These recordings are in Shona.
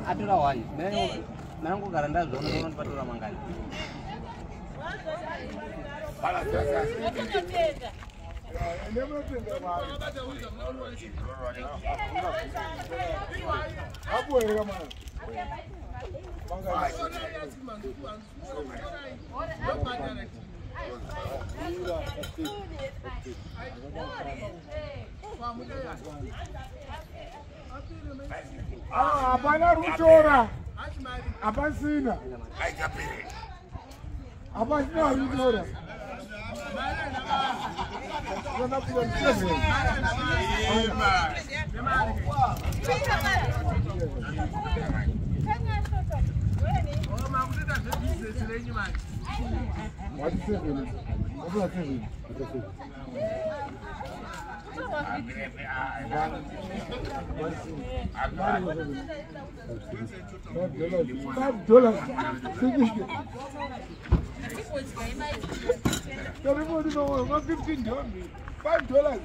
Atora wani manangogara ndazviona unotipatora mangani. Hapana rutora, hapasina, hapasina rutora. What is it? What is it? $5. $5.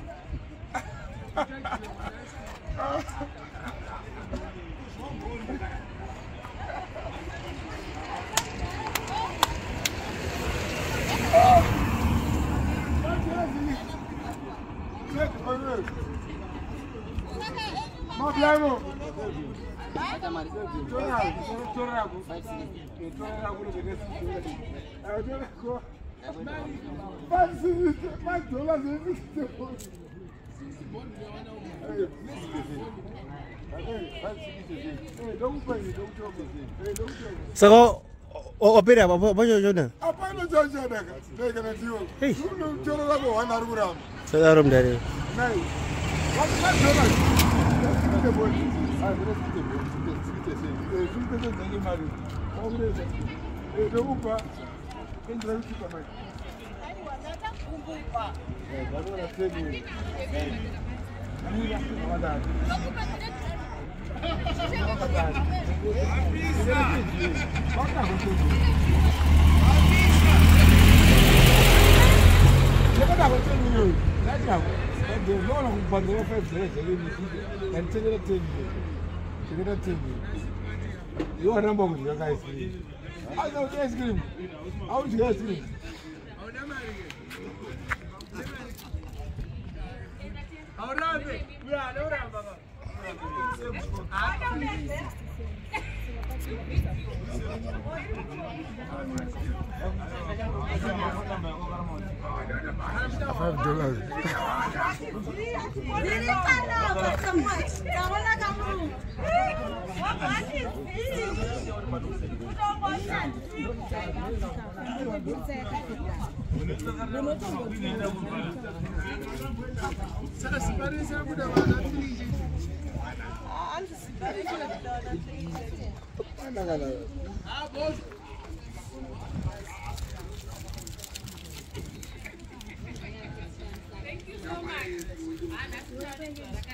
Saka opera vachochona Hapana chachadaka. Ndekana tiwo. Unotora rako hwana ari kuramba. sadaro mudare. Nai. $5. You remember with your ice cream? I know ice cream. I want ice cream. $5.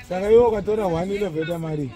Saka iwe ukatora 1 inobva mari.